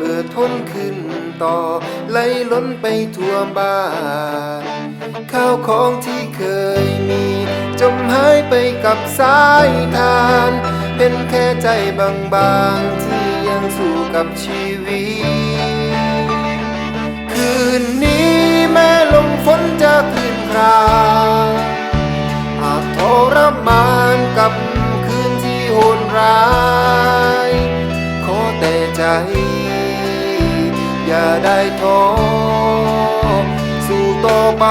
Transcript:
ເກີດທົນຂຶ້ນຕໍ່ ໄຫຼລົ້ນໄປທົ່ວບ້ານ ຂ້າວຂອງທີ່ເຄີຍມີ ຈົມຫາຍໄປກັບສາຍທານ ເປັນແຄ່ໃຈບາງໆ ທີ່ຍັງສູ້ກັບຊີວິດ. ຄືນນີ້ແມ້ລົມຝົນຈະຄື້ນຄລາ ອາດທໍລະມານກັບຄືນທີ່ໂຫດຮ້າຍ ຂໍແຕ່ໃຈຢ່າໄດ້ທໍ້ ສູ້ຕໍ່ໄປ.